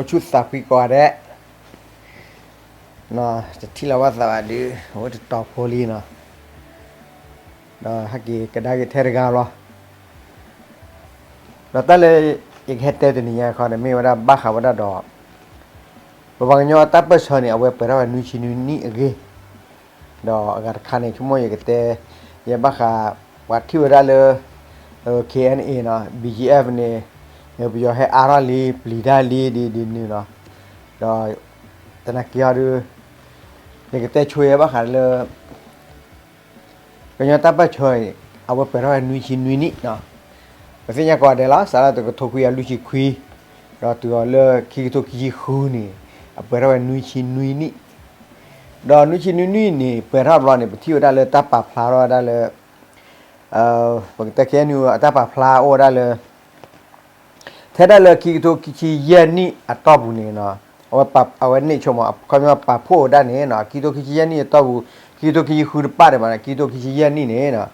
ဆူၣ်သးဖှံကိးဂၤဒဲး, တထံၣ်လီၤဘၣ်သးဘၣ်ဒုး အိၣ်တတီၤဖိလံနီၤ, ဒီးဟဲက့ၤကဒါက့ၤထဲတဂၤလီၤ. ဒီးတၢ်လၢယကဟဲတဲတနံၤညါခီန့ၣ် မ့ၢ်ဝဲဒၣ်ဘၣ်ဃးဝဲဒၣ်ဒီး ပပှၤကညီတၢ်ပၢၢ်ဆၢန့ၣ် အဝဲပှဲၤထီၣ်ဝဲနွံဆံနွံနံၣ်အဂ့ၢ်, ဒီးအဂၤတခါန့ၣ် ဆိကမိၣ်ယကတဲ ယဲဘၣ်ဃး ပှၤထံၣ်ဝဲဒၣ်လၢ KNA နီၤ BGF န့ၣ် ပယီၤဟဲအါထီၣ်လံ ပျံၤတၢ်လံ ဒ်ဒ်န့ၣ်နီၤ, ဒီး သနာ်က့အီၤဒုး ယကတဲဆိယဲဘၣ်ဃးလၢ ကညီတၢ်ပၢၢ်ဆၢအံၤ အဝဲပှဲၤထီၣ်ဝဲနွံဆံနွံနံၣ်နီၤ, ပသ့ၣ်ညါကိးဂၤဒဲးလီၤ စးထီၣ်တကထိခွံကယၤလွံၢ်ဆံခွံ, ဒီးတုၤအီၤလၢခံကထိခံဆံဃုန့ၣ် အပှဲၤထီၣ်ဝဲနွံဆံနွံနံၣ်, ဒီးနွံဆံနွံနံၣ်န့ၣ် ပှဲၤထီၣ်ဘျီန့ၣ် ပထံၣ်ဝဲဒၣ်လၢတၢ်ပာ်ဖျါထီၣ်ဝဲဒၣ်လၢ ပကတဲ KNU အတၢ်ပာ်ဖျါအိၣ်ဝဲဒၣ်လၢ ထဲဒၣ်လၢခံကထိခံဆံယဲၢ်နံၣ်အတီၢ်ပူၤန့ၣ်နီၤ, အဝဲ အဝဲန့ၣ်ဆိကမိၣ် အခီပညီပာ်ဖှိၣ်ဝဲဒၣ်န့ၣ်နီၤ ခံကထိခံဆံယဲၢ်နံၣ်အတီၢ်ပူၤ ခံကထိခံဆံဃုတပၣ်ဒံးဘၣ်န့ၣ် ခံကထိခံဆံယဲၢ်နံၣ်န့ၣ်နီၤ,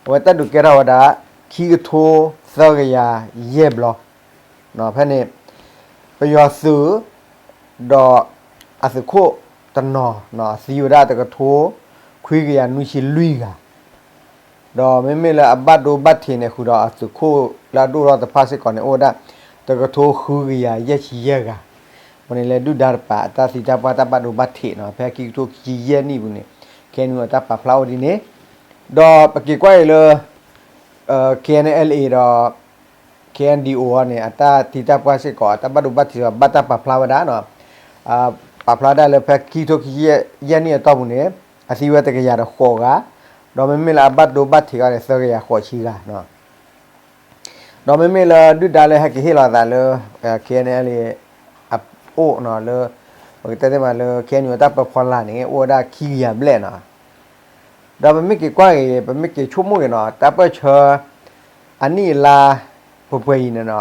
အဝဲတၢ်ဒုးကဲထီၣ်ဝဲဒၣ် ခံကထိသၢကယၤယဲၢ်ဘျီ, ဖဲန့ၣ် ပယီၤသုး ဒီးအသုးခိၣ်တနီၤ သံဝဲဒၣ်တကထိခွံကယၤနွံဆံလွံၢ်ဂၤ, ဒီးမ့မ့ၢ်လၢအဘၣ်ဒိဘၣ်ထံးန့ၣ် ဃုာ်ဒီးအသုးခိၣ်လၢအဒိၣ်ထီၣ်တဖၣ်စ့ၢ်ကီးန့ၣ် အိၣ်ဝဲဒၣ် တကထိဃုကယၤယဲၢ်ဆံယဲၢ်ဂၤ, အဃိန့ၣ်လၢဒုၣ်ဒါတပၤ အတၢ်သံတၢ်ပှၢ်တၢ်ဘၣ်ဒိဘၣ်ထံးနီၤ ဖဲခံကထိခံဆံယဲၢ်နံၣ်ပူၤန့ၣ် KNU အတၢ်ပာ်ဖျါအိၣ်ဒ်န့ၣ်, ဒီးပက့ၤကွၢ်အံၤလၢ KNLA ဒီး KNDO အံၤန့ၣ် အတၢ်သံတၢ်ပှၢ်စ့ၢ်ကီး အတၢ်ဘၣ်ဒိဘၣ်ထံးစ့ၢ်ကီး ဘၣ်တၢ်ပာ်ဖျါဝဲဒၣ်နီၤ, ပာ်ဖျါဒၣ်လၢဖဲခံကထိခံဆံယဲၢ်နံၣ်အတီၢ်ပူၤန့ၣ် အသံဝဲတကယၤဒီးဃိးဂၤ, ဒီးမ့မ့ၢ်လၢအဘၣ်ဒိဘၣ်ထံးအံၤန့ၣ် သၢကယၤဃိးဆံဂၤ ဒီးမ့မ့ၢ်လၢဒုၣ်ဒါလၢဟဲက့ၤဟ့ၣ်လီၤသးလၢ KNLA အအိၣ်နီၤလၢ ပကတဲသ့မးလၢ KNU အတၢ်ပၢဖီလာ်န့ၣ် အိၣ်ဝဲဒၣ်ခံကယၤဘျဲၣ်နီၤ, ဒီးပမ့ၢ်က့ၤကွၢ်က့ၤ ပမ့ၢ်က့ၤဆိကမိၣ်က့ၤနီၤ တၢ်ပၢၢ်ဆၢ အနံၣ်အလါ ပှဲၤပှဲၤအံၤန့ၣ်နီ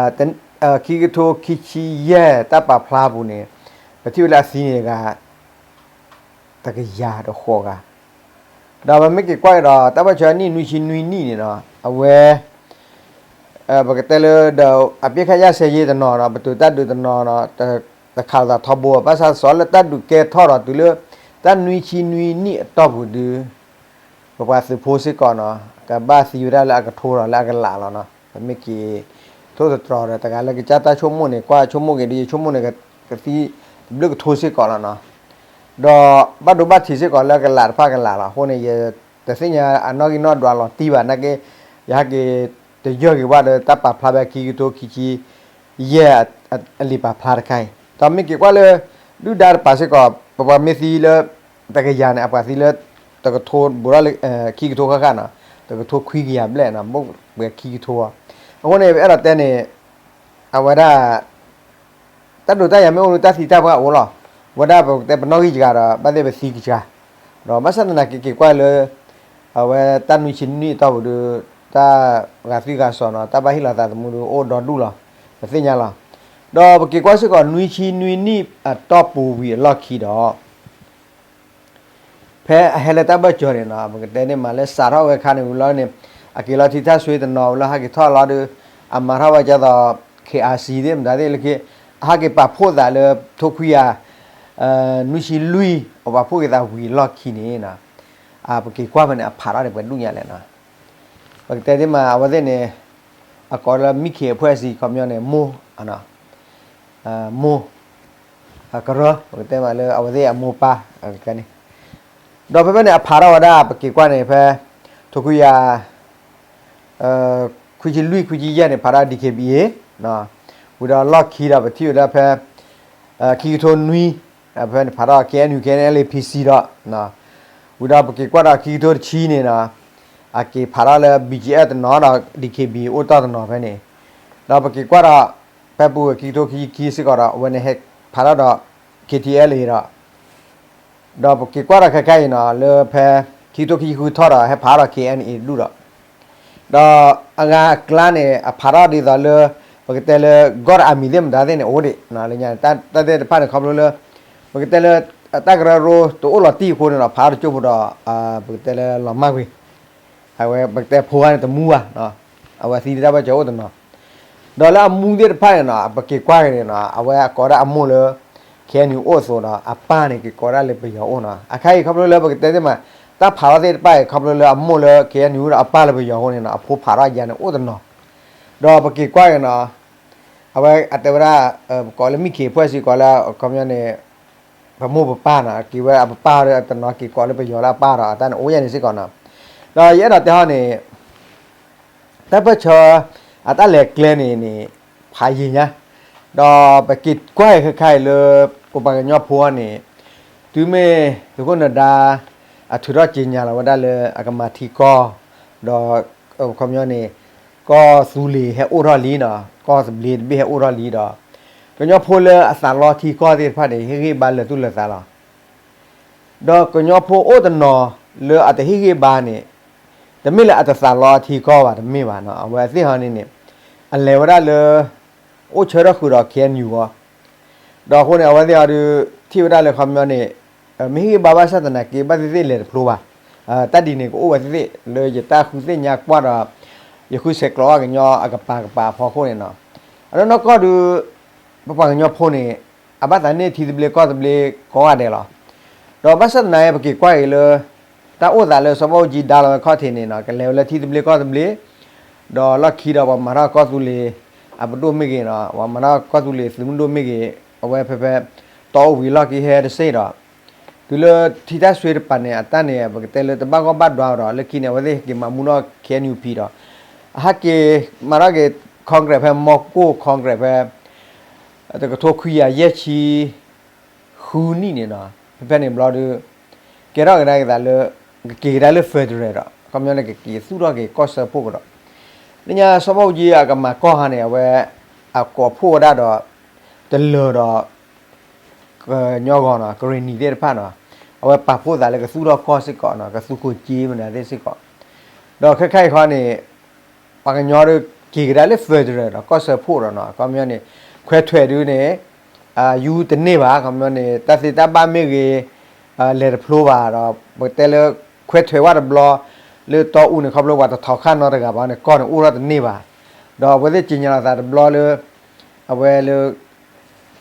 ၤ, ခံကထိခံဆံယဲၢ်တၢ်ပာ်ဖျါပူၤန့ၣ် ပထံၣ်ဝဲလၢအသံန့ၣ်တဂၤ တကယၤဒီးဃိးဂၤ, ဒီးပမ့ၢ်က့ၤကွၢ်က့ၤဒီး တၢ်ပၢၢ်ဆၢအနံၣ်နွံဆံနွံနံၣ်န့ၣ်နီၤ အဝဲ ပကတဲလၢဒီး အပစ်ခတ်ရပ်စဲရေးတနီၤဒီး ပတုာ်တၢ်ဒုးတနီၤဒီး တခးလိာ်သးထီဘိ ဘၣ်ဆၣ်စီၤလၢတၢ်ဒုးကဲထီၣ်ဒီးတုၤလၢ တၢ်နွံဆံနွံနံၣ်အတီၢ်ပူၤဒုး ပပှၤသုးဖိစ့ၢ်ကီးနီၤ ကဘၣ်သံဝဲဒၣ်လၢအကထိဒီးလၢအကလးလီၤနီၤ. ပမ့ၢ်က့ၤထိၣ်သတြီၤဒီး တဂၤလၢကစၢ်တၢ်ဆိကမိၣ်န့ၣ် ကွၢ်ဆိကမိၣ်က့ၤဒီး ယဆိကမိၣ်န့ၣ် ကသံတဘျုးကထိစ့ၢ်ကီးလီၤနီၤ. ဒီးဘၣ်ဒိဘၣ်ထံးစ့ၢ်ကီးလၢကလးတဖၣ်ကလးလီၤ. အဃိန့ၣ် ယတသ့ၣ်ညါအနီၣ်ဂံၢ်နီၣ်ဒွးလီၤတံၢ်ဘၣ်နာ်က့ ယဟဲက့ၤတယၢၢ်က့ၤဝဲဒီးတၢ်ပာ်ဖျါဖဲခံကထိခံဆံယဲၢ် အလံာ်ပာ်ဖျါတခါအံၤ ဒီးမ့ၢ်က့ၤကွၢ်လၢ ဒုၣ်ဒါတပၤစ့ၢ်ကီး ပပှၤမ့ၢ်သံလၢ တကယၤန့ၣ် အပှၤသံလၢ တကထိဘူးထီၣ်လၢ ခံကထိဃၣ်ဃၣ်နီၤ တကထိခွံကယၤဘျဲၣ်နီၤ ဘူးပှဲၤခံကထိအီၤ. အဃိန့ၣ် ပအဲၣ်ဒိးတဲန့ၣ် အဝဲဒၣ် တၢ်ဒုးတၢ်ယၤမ့ၢ်အိၣ်လၢတၢ်သံတၢ်ပှၢ်အိၣ်လီၤ. ဝဲဒၣ်ပကတဲပနီၣ်ဂံၢ်စှၤဒီး ဘၣ်သ့ၣ်ပသံကစှၤ, ဒီးဘၣ်ဆၣ်သနာ်က့က့ၤကွၢ်လၢ အဝဲတၢ်နွံဆံနွံနံၣ်အတီၢ်ပူၤဒီး တၢ်ဂာ်သွံၣ်ဂာ်စီၤနီၤ တၢ်ဘၣ်ဟ့ၣ်လီၤသးသမူဒီးအိၣ်ဒီဒူၣ်လီၤ. ပသ့ၣ်ညါလီၤ. ဒီးပက့ၤကွၢ်စ့ၢ်ကီးနွံဆံနွံနံၣ်အတီၢ်ပူၤဝံၤအလီၢ်ခံဒီး ဖဲအဟဲလၢတၢ်ဘၢၣ်စၢၤန့ၣ်နီၤ ပကတဲန့ၣ်မးလၢစးထီၣ်ဝဲခါန့ၣ်ဝံၤလီၤန့ၣ် အက့ၤလီၤထံထၣ်ဆွ့တနီၤဝံၤလီၤ ဟဲက့ၤထီၣ်လီၤဒီး အမၤထီၣ်ဝဲကၢ်သိး KRC သ့ၣ်မတၤသ့ၣ်လၢခံ အဟဲက့ၤပာ်ဖှိၣ်သးလၢထိခွံယၤ နွံဆံလွံၢ် အပာ်ဖှိၣ်က့ၤသးဝံၤအလီၢ်ခံန့ၣ် ပက့ၤကွၢ်ဖဲန့ၣ် အဖးထီၣ်န့ၣ်ပှဲၤဒူၣ်ညါလဲၣ်နီၤ. ပကတဲသ့ၣ်မး အဝဲသ့ၣ်န့ၣ် အကိးလၢ မံၣ်ခ့ၤအဖွဲ့အစည်း ခီပညီန့ၣ် မိၢ် မိၢ် ကရၢ ပကတဲမးလၢအဝဲသ့ၣ်အမိၢ်ပၢ် န့ၣ် ဒီးဖဲဖဲန့ၣ် အဖးထီၣ်ဝဲဒၣ် ပက့ၤကွၢ်န့ၣ် ဖဲ ထိခွံယၤ ခွံဆံလွံၢ် ခွံဆံယဲၢ်န့ၣ် ဖးထီၣ် DKBA ဝံၤဒီးလီၢ်ခံဒီး ပထံၣ်ဝဲဒၣ်ဖဲ ခံကထိနွံ ဖဲန့ၣ်ဖးထီၣ် KNU KNLA PC ဒီး ဝံၤဒီးပက့ၤကွၢ်ဒီးခံကထိတဆံန့ၣ်နီၤ အက့ၤဖးထီၣ်လၢ BGF တနီၤဒီး DKBA အိၣ်တီၢ်တနီၤဖဲန့ၣ် ဒီးပက့ၤကွၢ်ဒီး ဖဲပူၤခံကထိခံဆံခံစ့ၢ်ကီးဒီး အဝဲန့ၣ်ဟဲဖးထီၣ်ဒီး KTLA ဒီး ဒီးပက့ၤကွၢ်ဒီးခဲခါအံၤနီၤ လၢဖဲ ခံကထိခံဆံဃုထီၣ်ဒီး ဟဲဖးထီၣ်ဒီး KNA တဒူၣ်ဒီး ဒီးအဂၤအကျါန့ၣ် အဖးထီၣ်ဒ်သိးလၢ ပကတဲလၢ God Army သ့ၣ်မတၤသ့ၣ်န့ၣ် အိၣ်ဒံး လၢညါ တၢ်သ့ၣ်တဖၣ်န့ၣ် ခီဖျိလၢ ပကတဲလၢ တၢ်ကရၢကရိတအိၣ်လီၤတံၢ်အဃိန့ၣ်ဒီး ဖးထီၣ်တကၠိၢ်ဖိဒီး ပကတဲလၢလီၤမၢ်ကွံာ် အဝဲပကတဲဖိဂၤန့ၣ်တမူဘၣ် အဝဲသံတၢ်ဘၢၣ်စၢၤအိၣ်တနီၤ ဒီးလၢအမူသ့ၣ်တဖၣ်န့ၣ်နီၤ ပက့ၤကွၢ်က့ၤန့ၣ်နီၤ အဝဲအကိးဒၣ်အမိၢ်လၢ ခ့ၣ်အဲၣ်ယူၣ် အိၣ်အသိးဒီး အပၢ်န့ၣ် က့ၤကိးဒၣ်လၢပယီၤအိၣ်နီၤ. အခါအံၤခီဖျိလၢပကတဲသ့ၣ်မး တၢ်ဖးထီသ့ၣ်တဖၣ်အံၤ ခီဖျိလၢအမိၢ်လၢ ခ့ၣ်အဲၣ်ယူၣ် ဒီးအပၢ်လၢပယီၤအဃိန့ၣ်နီၤ အဖိဖးထီၣ်ယါန့ၣ်အိၣ်တနီၤ. ဒီးပက့ၤကွၢ်က့ၤနီၤ အဝဲအတဲဝဲဒၣ် ပကိးလၢမံၣ်ခ့ၤ အဖွဲ့အစည်း ကိးလၢ ခီပညီန့ၣ် ပမိၢ်ပပၢ်နီၤ က့ၤဝဲအပပၢ်ဒီးတနီၤ က့ၤကိးလၢပယီၤလၢအပၢ်ဒီး အတၢ်န့ၣ်အိၣ်ယါန့ၣ်စ့ၢ်ကီးနီၤ. ဒီးယအဲၣ်ဒိးတဲဟီန့ၣ် တၢ်ပၢၢ်ဆၢ အတၢ်လဲၤကျဲန့ၣ်န့ၣ် ဖးယံာ်ညါ, ဒီးပက့ၤကွၢ်အံၤခဲခါအံၤလၢ ပပှၤကညီဖိအံၤန့ၣ် တုၤမ့ၢ်သုးခိၣ်နဒါ အထုးထီၣ်ကြေညာလီၤဝဲဒၣ်လၢ အကမၤထံကီၢ်, ဒီး ခီပညီန့ၣ် ကီၢ်သူလ့ၤဟဲအိၣ်ထီၣ်လံနီၤ, ကီၢ်သဘျ့တဘ့ၣ်ဟဲအိၣ်ထီၣ်လံဒီး ကညီဖိလၢအသးလီထံကီၢ်သ့ၣ်တဖၣ်န့ၣ် ဟ့ၣ်ဂံၢ်ဘါလၢာ်သူၣ်လၢာ်သးလီၤ. ဒီးကညီဖိအိၣ်တနီၤလၢအတဟ့ၣ်ဂံၢ်ဘါန့ၣ် တမ့ၢ်လၢအတသးလီအထံကီၢ်ဘၣ် တမ့ၢ်ဘၣ်နီၤ, အဝဲသ့ၣ်ဟီန့ၣ်န့ၣ် အလဲၤဝဲဒၣ်လၢ အိၣ်ဆၢထၢၣ်ဃုာ်ဒီး ခ့ၣ်အဲၣ်ယူၣ် အီၤ, ဒီးအဃိန့ၣ် အဝဲသ့ၣ်အီၤဒုး ထံၣ်ဝဲဒၣ်လၢခီပညီန့ၣ် မ့ၢ်ဟ့ၣ်ဂံၢ်ဘါဘၣ်ဆၣ်သနာ်က့ ဘၣ်သ့ၣ်သ့ၣ်လဲၤတဖျိဘၣ်, တၢ်ဒ်န့ၣ် ကအိၣ်ဝဲသ့ၣ်သ့ၣ်လၢယတၢ်ဃုသ့ၣ်ညါကွၢ်ဒီး ယဃုဆဲးကျိးအီၣ်ကညီအကပၤကပၤအဖီခိၣ်န့ၣ်နီၤ, အနီၢ်နီၢ်ကီၢ်ဒုး ပပှၤကညီဖိန့ၣ် အဘၣ်သးန့ၢ်ထံသဘျ့ကီၢ်သဘျ့ကိးဂၤဒဲးလီၤ. ဒီးဘၣ်ဆၣ်သနာ်က့ ပက့ၤကွၢ်အံၤလၢ တၢ်အိၣ်သးလၢစီၤဘၣ်အူကၠံဒါလီၤဝဲခီၣ်ထံးန့ၣ်နီၤ ကလဲၤဝဲလၢထံသဘျ့ကီၢ်သဘျ့, ဒီးလီၢ်ခံဒီးပှၤမၤထီၣ်ကီၢ်သူလ့ၤ အပဒိၣ်မ့ၢ်ဂ့ၤနီၤ, ပှၤမၤထီၣ်ကီၢ်သူလ့ၤသုးမုၢ်ဒိၣ်မ့ၢ်ဂ့ၤ, အဝဲဖဲဖဲ တီအူဝံၤလီၢ်ခံဟဲတစ့ၢ်ဒီး တုၤလၢထံတၢ်ဆွ့တပၤန့ၣ် အတၢ်န့ၣ် ပကတဲလၢတဘၣ်ဂီၢ်ဘၣ်ဒွါဒီး လၢခံန့ၣ် အဝဲသ့ၣ်ဟဲက့ၤမၤမူထီၣ် ခ့ၣ်အဲၣ်ယူၣ်ပံၤ ဒီး အဟဲက့ၤမၤထီၣ်က့ၤ congress ဖဲမီကိၢ် congress ဖဲ တကထိခွံကယၤယဲၢ်ဆံ ဃုနံၣ်န့ၣ်နီၤ, ဖဲဖဲန့ၣ်ဘျီဒုး ကဲထီၣ်ကဒါက့ၤသးလၢ ကက့ၤကဒါလၢ federal ဒီး ခီပညီန့ၣ် ကက့ၤသူၣ်ထီၣ်က့ၤကီၢ်စၢဖှိၣ်ကဒီး, လၢညါစီၤဘၣ်အူကၠံအကမၤကီၢ်ဟီန့ၣ် အဝဲ အကိးဖှိၣ်ဝဲဒၣ်ဒီး တလၢၤဒီး ကညီဂီၤနီၤ ကရ့ၣ်နံၤသ့ၣ်တဖၣ်နီၤ, အဝဲပာ်ဖှိၣ်သးလၢကသူၣ်ထီၣ်ကီၢ်စ့ၢ်ကီးနီၤ, ကသူခိၣ်က့မနုၤသ့ၣ်စ့ၢ်ကီး, ဒီးခဲခါအံၤခီန့ၣ် ပှၤကညီဒုးက့ၤကဒါလၢ federal ဒီး ကီၢ်စၢဖှိၣ်ဒီးနီၤ, ခီပညီန့ၣ် ခွဲးထွဲးဒုးန့ၣ် ယူတန့ၢ်ဘၣ်, ခီပညီန့ၣ် တၢ်သ့တၢ်ဘၣ်မ့ၢ်ဂ့ၤ လဲၤတဖျိဘၣ်ဒီး ပကတဲလၢ ခွဲးထွဲးဝဲတဘျီ လၢတီအူန့ၣ် ခီဖျိပှၤတထီၣ်ခါနီတဂၤဘၣ်န့ၣ် ကီၢ်န့ၣ်အိၣ်ထီၣ်တန့ၢ်ဘၣ်, ဒီးအဝဲသ့ၣ်က့ၤညါလီၤသးတဘျီလၢ အဝဲလၢ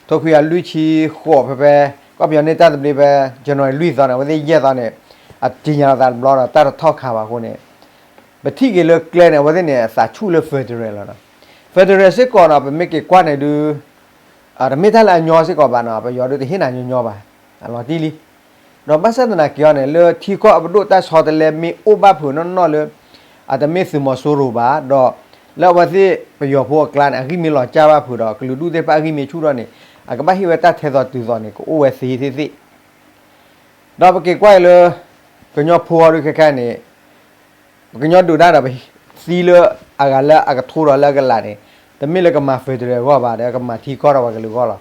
ထိခွံကယၤလွံၢ်ဆံဃိးဖဲဖဲ ကီၢ်ပယီၤန့ၢ်တၢ်သဘျ့ဖဲ January လွံၢ်သီန့ၣ် အဝဲသ့ၣ်ယဲၢ်သီန့ၣ် အက့ၤညါလီၤသးတဘျီဒီး တၢ်တထီၣ်ခါဘၣ်အဃိန့ၣ် ပထံၣ်က့ၤလၢကျဲန့ၣ် အဝဲသ့ၣ်န့ၣ် အသးဆူၣ်လၢ federal လီၤနီၤ, federal စ့ၢ်ကီးနီၤ ပမ့ၢ်က့ၤကွၢ်န့ၣ်ဒုး တမ့ၢ်တၢ်လၢအညီစ့ၢ်ကီးဘၣ်နီၤ, ပယီၤဒုးတဟ့ၣ်နၤညီညီဘၣ်, အလီၤတံၢ်လံ, ဒီးဘၣ်ဆၣ်သနာ်က့အီၤန့ၣ် လၢထံကီၢ်အပဒိၣ်တၢ်ဆီတလဲမ့ၢ်အိၣ်ဘၣ်ဖုးနီၢ်နီၢ်လၢ အတမ့ၢ်သုးမီၤစိရိၤဘၣ်, ဒီးလၢအဝဲသ့ၣ်ပယီၤဖိအကျါန့ၣ် အဂံၢ်မ့ၢ်လီၤကၢ်ဘၣ်ဖုးဒီး ကလုာ်ဒူၣ်သ့ၣ်တဖၣ်အဂံၢ်မ့ၢ်ဆူၣ်ထီၣ်န့ၣ် အကဘၣ်ဟ့ၣ်ဝဲတၢ်ထဲသိးတုၤသိးန့ၣ် ကအိၣ်ဝဲသ့သ့သ့ ဒီးပက့ၤကွၢ်အံၤလၢ ကညီဖိအီၤဒုးခဲခါန့ၣ် ပကညီဒုၣ်ဒါဒီးပသံလၢအဂၤလၢအကထိဒီးလၢအကလးန့ၣ် တမ့ၢ်လၢကမၤ federal အဂီၢ်ဘၣ်ဒီး ကမၤထံကီၢ်ဒီးပှၤကလုာ်အဂီၢ်လီၤ.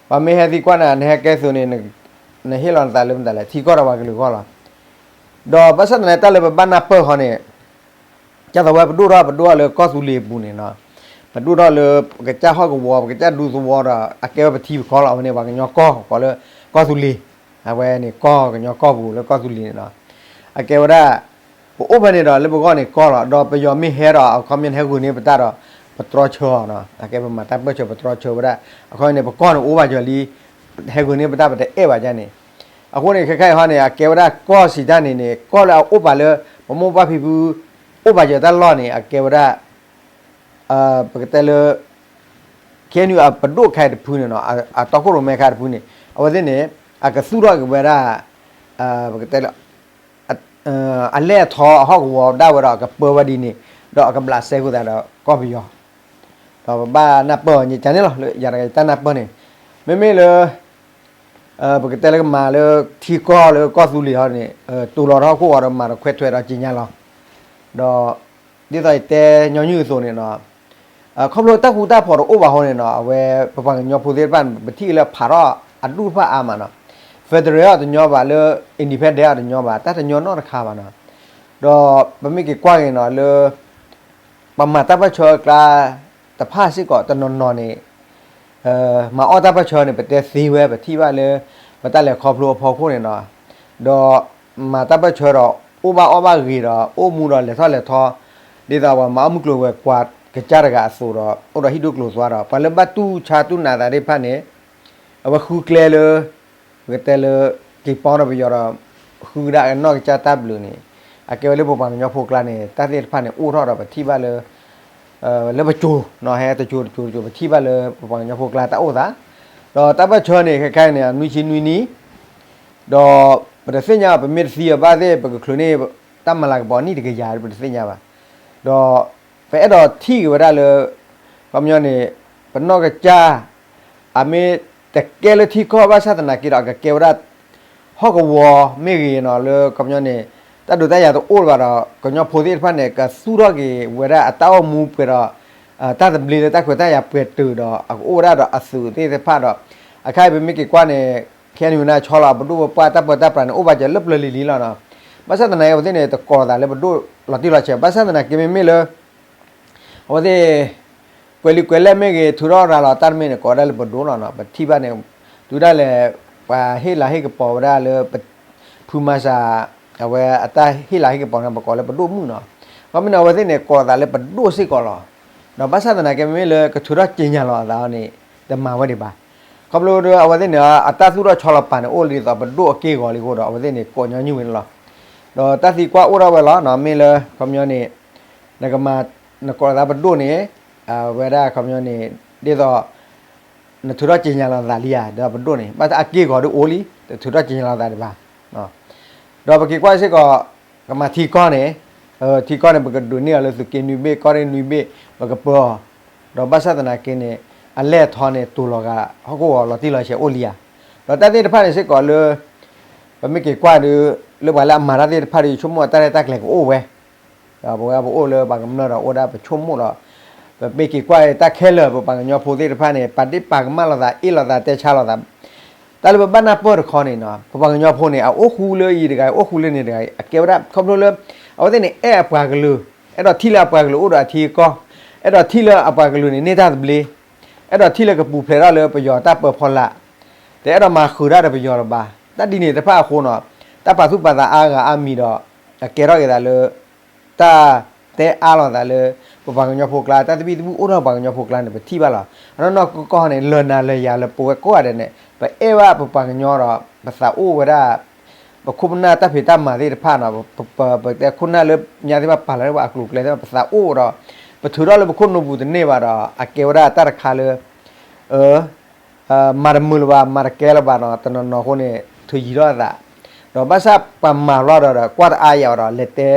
ပှၤမ့ၢ်ဟဲသံကွၢ်နၤ နဟဲကဲသုးန့ၣ် နဟ့ၣ်လီၤနသးလၢမတၤလဲၣ် ထံကီၢ်ဒီးပှၤကလုာ်အဂီၢ်လီၤ. ဒီးဘၣ်ဆၣ်သနာ်က့ တၢ်လၢပဘၣ်နၢ်ပၢၢ်ဃီန့ၣ် ကၢ်သိးဝဲပဒိၣ်ထီၣ်ပဒိၣ်ထီၣ်လၢကီၢ်သူလ့ၤအပူၤန့ၣ်နီၤ, ပဒိၣ်ထီၣ်လၢ ပကစၢ်ဟီၣ်ကဝီၤ ပကစၢ်ဒူသဝီဒီး အကဲဝဲပထံပကီၢ်လီၤ. အဝဲန့ၣ် ပှၤကညီကီၢ် ကိးလၢ ကီၢ်သူလ့ၤ, အဝဲန့ၣ်ကီၢ်ကညီကီၢ်ပူၤလၢကီၢ်သူလ့ၤန့ၣ်နီၤ, အကဲဝဲဒၣ် ပအိၣ်ဖဲန့ၣ်ဒီး လၢပဂီၢ်န့ၣ်ကီၢ်လီၤ. ဒီးပယီၤမ့ၢ်ဟဲဒီး အခီပညီန့ၣ် ဟဲဂုာ်န့ၢ်ပတၢ်ဒီး ပတြီဆၢအီၤနီၤ, အကဲပမၤတၢ်ပၢၢ်ဆၢပတြီဆၢဝဲဒၣ်, အခီပညီန့ၣ် ပကီၢ်န့ၣ်အိၣ်ဘၣ်ယီၤလံ, ဟဲဂုာ်န့ၢ်ပတၢ်ပတအဲၣ်ဘၣ်ဒ်န့ၣ်, အဃိန့ၣ် ခဲခါအံၤဟီန့ၣ် အကဲဝဲဒၣ်ကီၢ်စံးတၢ်န့ၣ်န့ၣ် ကီၢ်လၢအအိၣ်ပာ်လၢ ပမိၢ်ပၢ်ဖံဖု အိၣ်ပာ်ယီၤတၢ်လီၢ်န့ၣ် အကဲဝဲဒၣ် ပကတဲလၢ ခ့ၣ်အဲၣ်ယူၣ် အပဒိၣ်ခါအံၤတဖုန့ၣ်နီၤ, အတီခိၣ်ရိၣ်မဲခါတဖုန့ၣ် အဝဲသ့ၣ်န့ၣ် အကသူၣ်ထီၣ်က့ၤဝဲဒၣ် ပကတဲလၢ အလဲၢ်အထီအဟီၣ်ကဝီၤဒၣ်ဝဲဒီး အကပၢဝဲဒ်န့ၣ် ဒီးအကဘျးစဲဃုာ်သးဒီးကီၢ်ပယီၤ, ဒီးပဘၣ်နၢ်ပၢၢ်အီၤန့ၣ် ကန့ၣ်လီၤ. လၢယၤတဂၤယတၢ်နၢ်ပၢၢ်န့ၣ် မ့မ့ၢ်လၢ ပကတဲလၢကမၤလၢထံကီၢ်လၢကီၢ်သူလ့ၤဟီန့ၣ် တိၤလီၤထီၣ်ဟီၣ်ခိၣ်ဂီၤဒီးမၤဒီးခွဲးထွဲးဒီးက့ညါလီၤ. ဒီး ဒ်သိးယတဲညီနုၢ်အသိးန့ၣ်နီၤ, ခီဖျိတၢ်ဃူတၢ်ဖိးတအိၣ်ဘၣ်အဃိန့ၣ်နီၤ အဝဲပပှၤကညီဖိသ့ၣ်တဖၣ် ပထံၣ်လၢဖးထီၣ်အဒူၣ်တဖၣ်အါမးနီၤ, federal အီၤတညီဘၣ် လၢ independent အီၤတညီဘၣ် တၢ်တညီနီတခါဘၣ်နီၤ, ဒီးပမ့ၢ်က့ၤကွၢ်က့ၤနီၤလၢ ပှၤမၤတၢ်ပၢၢ်ဆၢအကျါ တဖၣ်စ့ၢ်ကီးတနီၤနီၤန့ၣ် မၤအီၣ်တၢ်ပၢၢ်ဆၢန့ၣ် ပတဲသ့ဝဲ ပထံၣ်ဘၣ်လၢ ပတၢ်လဲၤခီဖျိအဖီခိၣ်န့ၣ်နီၤ, ဒီးမၤတၢ်ပၢၢ်ဆၢဒီး အိၣ်ဘၣ်အီၣ်ဘၣ်ဂ့ၤဒီး အိၣ်မူဒီးလဲၤထီၣ်လဲၤထီ, ဒ်သိးပှၤမၤအီၣ်မုၢ်ကျိၤဝဲၤကွာ် ကစၢ်တဂၤအသိးဒီး အိၣ်ဒီးဟံၣ်ဒိၣ်ကျိၤသွါဒီး ပှၤလၢဘၣ်တူၢ်ဆါတူၢ်နာ်သးသ့ၣ်တဖၣ်န့ၣ် အဝဲဃုကျဲလၢ ပကတဲလၢ က့ၤပီဒီးပယီၤဒီး ဃုကဒါအနီၢ်ကစၢ်တၢ်ဘျုးန့ၣ် အကဲဝဲလၢပပှၤကညီဖိကျါန့ၣ် တၢ်သ့ၣ်တဖၣ်န့ၣ် အိၣ်ထီၣ်ဒီးပထံၣ်ဘၣ်လၢ လၢပစိၤနီၤ ဟဲတစိၤတစိၤတစိၤ ပထံၣ်ဘၣ်လၢပပှၤကညီဖိကျါတၢ်အိၣ်သး, ဒီးတၢ်ပၢၢ်ဆၢန့ၣ် ခဲခါန့ၣ် နွံဆံနွံနံၣ် ဒီးပတသ့ၣ်ညါ ပမ့ၢ်တသံအဘၣ်သ့ၣ် ပကချုးန့ၢ် တၢ်မၤလၤကပီၤနံၣ်တကယၤ ပတသ့ၣ်ညါဘၣ်. ဒီး ပအဲၣ်ဒိးထံၣ်က့ၤဝဲဒၣ်လၢ ခီပညီန့ၣ် ပနီၢ်ကစၢ် အမ့ၢ်တကဲလၢထံကီၢ်ဘၣ်ဆၣ်သနာ်က့ဒီး အကကဲဝဲဒၣ် ဟီၣ်ကဝီၤမ့ၢ်ဂ့ၤနီၤ လၢခီပညီန့ၣ် တၢ်ဒုးတၢ်ယၤတအိၣ်လၢၤဘၣ်ဒီး ကညီဖိသ့ၣ်တဖၣ်န့ၣ် ကသူၣ်ထီၣ်က့ၤဝဲဒၣ်အတၢ်အိၣ်မူပှဲၤဒီး တၢ်သဘျ့လၢတၢ်ခွဲးတၢ်ယာ်ပှဲၤတုာ်ဒီး အကအိၣ်ဝဲဒၣ်ဒီးအသုးသ့ၣ်တဖၣ်ဒီး အခါအံၤပမ့ၢ်က့ၤကွၢ်န့ၣ် ခဲအံၤန့ၣ် ဆီလီၤ ပဒိၣ်ပပှၢ်တၢ်ပၢတၢ်ပြးန့ၣ် အိၣ်ဘၣ်စၢၤလၢပျၢၤလံၤလံၤလီၤနီၤ. ဘၣ်ဆၣ်သနာ်က့ အဝဲသ့ၣ်န့ၣ် တကိးသးလၢပဒိၣ်လီၤတံၢ်လီၤဆဲး ဘၣ်ဆၣ်သနာ်က့မ့မ့ၢ်လၢ အဝဲသ့ၣ် ကွဲးလံာ်ကွဲးလဲၢ်မ့ၢ်ဂ့ၤ ထုးထီၣ်ရၤလီၤတၢ်တမံၤန့ၣ် ကိးဝဲဒၣ်လၢပဒိၣ်လီၤနီၤ. ပထံၣ်ဘၣ်န့ၣ် တုၤဒၣ်လဲာ် ပှၤဟ့ၣ်လၤဟ့ၣ်ကပီၤဝဲဒၣ်လၢ ဖုမၤစၢ် အဝဲအတၢ်ဟ့ၣ်လၤဟ့ၣ်ကပီၤန့ၣ် ပကိးလၢပဒိၣ်မုၣ်နီၤ. ခီမ့ၢ်န့ၣ် အဝဲသ့ၣ်န့ၣ် ကိးသးလၢပဒိၣ်စ့ၢ်ကီးလီၤ. ဒီးဘၣ်ဆၣ်သနာ်က့ မ့မ့ၢ်လၢကထုးထီၣ်ကြေညာလီၤအသးအီၤန့ၣ် တမၤဝဲဒံးဘၣ်. ခီဖျိဒီးအဝဲသ့ၣ်န့ၣ် အတၢ်သူၣ်ထီၣ်ဆီလီၤပာ်န့ၣ် အိၣ်လံဒ်သိးပဒိၣ်အက့ၢ်အဂီၤလံအဃိဒီး အဝဲသ့ၣ်န့ၣ် ကိးညီနုၢ်ဝဲန့ၣ်လီၤ. ဒီးတၢ်သံကွၢ်အိၣ်ထီၣ်ဝဲလီၤနီၤ မ့ၢ်လၢ ခီပညီန့ၣ် နကမၤ နကိးသးပဒိၣ်န့ၣ် အဝဲဒၣ်ခီပညီန့ၣ် ဒ်သိး နထုးထီၣ်ကြေညာလီၤသးလံဧါ ဒီးပဒိၣ်န့ၣ် ဘၣ်ဆၣ်အက့ၢ်အဂီၤဒုးအိၣ်လံ တထုးထီၣ်ကြေညာလီၤသးဒံးဘၣ်. ဒီးပက့ၤကွၢ်စ့ၢ်ကီး ကမၤထံကီၢ်န့ၣ် ထံကီၢ်န့ၣ် ပကဒုးန့ၢ်အီၤလၢသုးက့နွံဘ့ၣ် ကီၢ်ရ့ၣ်နွံဘ့ၣ် ပကပၢအီၤ, ဒီးဘၣ်ဆၣ်သနာ်က့န့ၣ် အလဲၢ်အထီန့ၣ် တိၤလီၤဂာ်ဟီၣ်ကဝီၤလီၤတံၢ်လီၤဆဲးအိၣ်လံဧါ. ဒီးတၢ်သ့ၣ်တဖၣ်န့ၣ်စ့ၢ်ကီးလၢ ပမ့ၢ်က့ၤကွၢ်ဒီး လၢပှၤလၢအမၤတၢ်သ့ၣ်တဖၣ်ဒီး ဆိကမိၣ်အတၢ်ရဲၣ်တၢ်ကျဲၤကအိၣ်ဝဲ ဒီးပဝဲပအိၣ်လၢပှၤကမျၢၢ်ဒီး အိၣ်ဒၣ်ပဆိကမိၣ်ဒီး ပမ့ၢ်က့ၤကွၢ်တၢ်ခဲလၢာ် ပပှၤကညီဖိသ့ၣ်တဖၣ်န့ၣ် ပာ်ဒ့ၣ်ပာ်ကမၣ်လိာ်သး အ့ၣ်လိာ်သး တဲဆါလိာ်သး, တၢ်လၢပဘၣ်နၢ်ပၢၢ်တခီန့ၣ်နီၤ ပပှၤကညီဖိန့ၣ် အအိၣ်ဃူလၢအံၤတဂၤအံၤ အိၣ်ဃူလၢန့ၣ်တဂၤအံၤ အကဲဝဲဒၣ်ခီဖျိလၢ အဝဲသ့ၣ်န့ၣ် အဲၣ်အပှၤကလုာ်, အဲၣ်ဒိးထံၣ်လၢအပှၤကလုာ်အိၣ်ဒီးအထံအကီၢ်, အဲၣ်ဒိးထံၣ်လၢအပှၤကလုာ်န့ၣ် န့ၢ်တၢ်သဘျ့, အဲၣ်ဒိးထံၣ်လၢကပူၤဖျဲးထီၣ်လၢပယီၤတၢ်ပၢဖီလာ်, တအဲၣ်ဒိးမၤဃုာ်တၢ်ဒီးပယီၤလၢၤဘၣ်. တၢ်ဒ်န့ၣ်တဖၣ်အဃိနီၤ တၢ်ပာ်သူၣ်ပာ်သးအါဂၤအါမံၤဒီး အကဲထီၣ်က့ၤသးလၢ တၢ်တဲအါလိာ်သးလၢ ပပှၤကညီဖိကျါ တၢ်သဘံၣ်သဘုၣ်အိၣ်ထီၣ်ပှၤကညီဖိကျါန့ၣ် ပထံၣ်ဘၣ်လီၤ. အနီၢ်နီၢ်ကီၢ်ကီၢ်န့ၣ် လၢာ်နၤလၢာ်ယၤလၢပဝဲကိးဂၤဒဲးန့ၣ် ပအဲၣ်ဘၣ်ပပှၤကညီဒီး ပသးအိၣ်ဝဲဒၣ် ပခိၣ်ပနၢ်တၢ်ဖံးတၢ်မၤသ့ၣ်တဖၣ်နီၤ ပတဲခိၣ်နၢ်လၢညါသ့ၣ်တဖၣ်ပာ်လီၤဝဲအကျိၤအကျဲသ့ၣ်တဖၣ် ပသးအိၣ်ဒီး ပထုးထီၣ်လၢပခိၣ်နူာ်ပူၤတန့ၢ်ဘၣ်ဒီး အကဲဝဲဒၣ်တၢ်တခါလၢ မၤတမုာ်လၢၤဘၣ် မၤတကဲလၢၤဘၣ်နီၤ တနီၤနီၤအဃိန့ၣ် ထုးယံၤထီၣ်အသး, ဒီးဘၣ်ဆၣ်ပှၤမၤဘျီဒီး ကွၢ်တအါယၤဒီး လဲၤတဲ